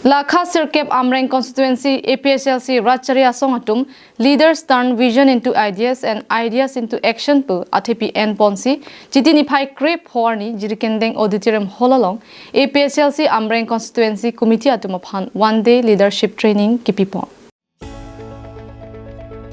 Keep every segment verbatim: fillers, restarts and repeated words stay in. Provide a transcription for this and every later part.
Lakha sirkep Amreng constituency A P H L C Rat Chari Asong atum Leaders Turn Vision into Ideas and Ideas into Action pu athepi enponsi Chiti niphai krepho arni Jirikindeng Auditorium Hall along A P H L C Amreng Constituency Committee atum aphan one day leadership training kipipon.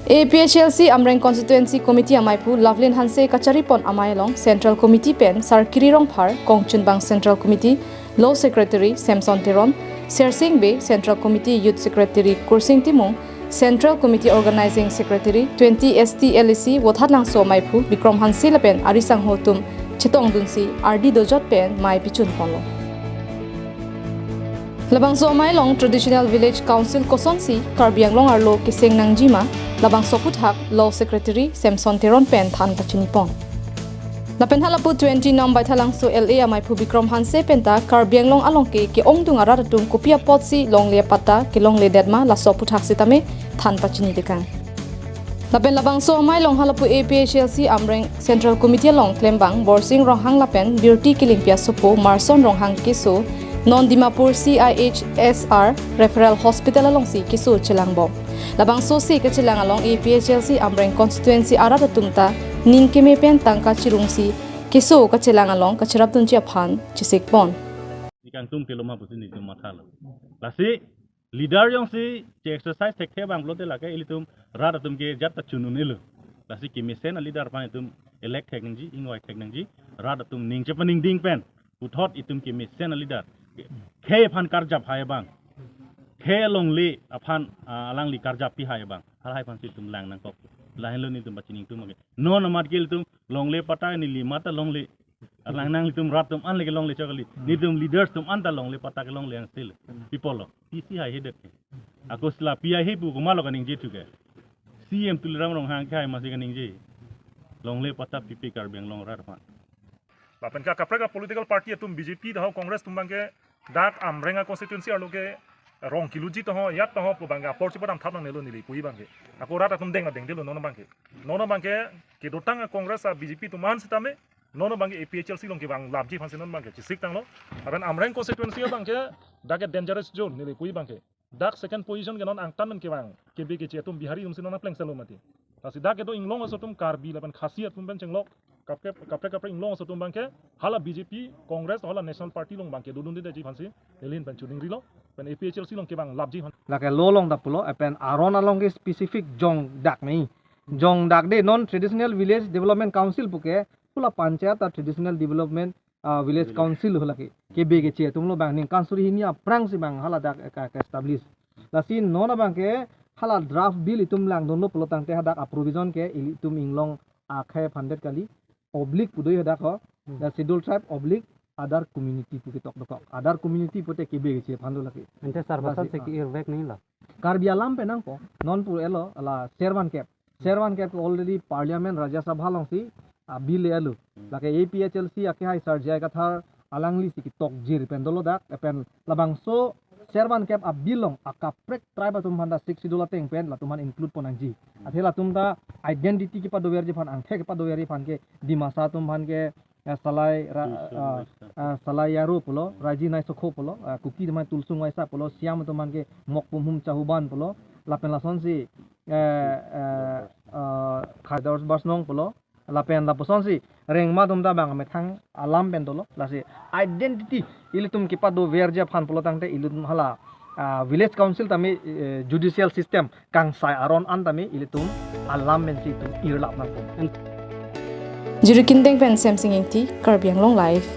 A P H L C Amreng Constituency Committee amaiphu Lovelyn Hanse kacharipon amei along Central Committee pen Sarkiri Rongphar, Kongchunbang Central Committee Law Secretary Samson Teron, Sersing Bey, Central Committee Youth Secretary Kursing Timung, Central Committee Organizing Secretary twenty S T L A C Vothatlangso amaiphu Bikrom Hanse lapen arisangho atum chetongdunsi ardi dojot pen mei pichunponlo. Labangso amei along Traditional Village Council kosonsi Karbi Anglong arlo keseng nangjima, labangso aphuthak Law Secretary Samson Teron pen than kachinipon. Lapen halapu twenty Nom Baithalangso L A amaiphu Bikrom Hanse penta Karbi Anglong along ke ke-ongdung arat atum kopi apotsi longle apatta kelongledetma laso aphuthak sitame than pachini dekang. Lapen labangso amei along halapu A P H L C Amreng Central Committee along klembang Borsing Ronghang lapen Birti Kilingpi asopo Marson Ronghang keso non Dimapur C I H S R Referral Hospital alongsi keso chelangbom. Labangso si kachelang along A P H L C Amreng constituency arat atum ta ning keme pen tangka chirungsi keso kachelang along kacherapdunji aphan chesikpon. Nikangtum keloma pusi nitum mathalo. Lasi leader jongsi che-exercise thekthe abang pulote lake ilitum rat atum ke jat ta chun un-elo. Lasi kemesen a-leader aphan itum elect thek nangji, ingvai thek nangji, rat atum ning chepaningding pen puthot itum kemesen a-leader khei aphan karjap hai abang, khei longle aphan, ah, alangli karjap pi hai abang, halahai aphansi itum lang nangkok. Lahenlo nitum pachini nangtum ake. Non amat ke ilitum longle apatta neli mat ta longle. Alang nanglitum rat atum an leke longle chokali. Nitum leaders atum an ta longle apatta kelongle angsil. Pi apotlo. Pisi haihedet ke. Ako sila pi haihe pu komatlo kaningje thu ke. C M Tuliram Ronghang ke hai masi kaningje. Longle apatta pipe Karbi Anglong rat aphan. Lapen ke kaprek a-political party atum B J P taho Congress atum abangke dak Amreng a-constituency arlo ke rong kiluji taho, yat taho pu abangke apor chepadam thap nangnelo neli puji abangke. Ako rat atum deng adeng delo non abangke. Non abangke kedotang a-Congress a-B J P atum an sitame non abangke A P H L C along kevang lapji aphansi non abangke chesik tanglo. Lapen Amreng constituency abangke dak ke dangerous zone neli puji abangke. Dak second position ke non angtan pen kevang K B K C atum Bihari atumsi non plengsetlo mati. Lasi dak kedo inglong aso atum Karbi lapen Khasi atum pen chenglok kaprek kaprek kaprek inglong aso atum abangke hala B J P, Congress, hala National Party along abangke dodundedetji aphansi neli pen choningrilo, pen A P H L C along kevang lapji aphan. Lake law along ta pulo, lapen aron along ke specific jong dak nai. Jong dak de non Traditional Village Development Council puke, pu la panchayat ta Traditional Development, ah, Village Village. Council hala ke. K B K C atumlo abang ningkan suri hini aphrangsi abang hala dak ka, ka establish. Lasi non abangke hala draft bill itum langdunlo pulo tangte hadak a-provision ke ilitum inglong akhei aphandet kali. Oblique pu do hadak ho. Hmm. The Scheduled Tribe oblique other community pu ketok dokok. Other community pute K B K C aphan do lake. Ante sarbasa lasi, se ah. Ke-irvek nanglo. Karbi alam pen nangpo. Non pu elo la servankep. Servankep already Parliament Rajya Sabha alongsi a-bill le-etlo. Hmm. Lake A P H L C akehai Sir J I Kathar alanglisi ketokjir pen dolo dak, lapen labangso servankep a-bill along akaprek tribe atum aphan ta Sixth Schedule ateng pen latum aphan include pon nangji. Hmm. Athe latum ta identity kepadoverji aphan, angthek kepadoverji aphan ke Dimasa atum aphan ke, eh, Salai Ra-, Tulsung ah, Waisa. Ah, Salai Yaro pulo, Hmm. Raji Naisokho pulo, ah, Kuki atum aphan Tulsung Waisa pulo, Siam atum aphan ke Mokpumhum Chahuban pulo, lapen lasonsi, eh, eh, ah, Khador Basnong pulo, lapen lapuson si rengma atum ta abang methang alam pen dolo, lasi identity ilitum kepadoverji aphan pulo tangte ilitum hala, ah, village council tame, eh, judicial system kangsai aron an tame ilitum alam pensi itum irlap nangpo. Jirikindeng pen Semsing Ingti, Karbi Anglong Live,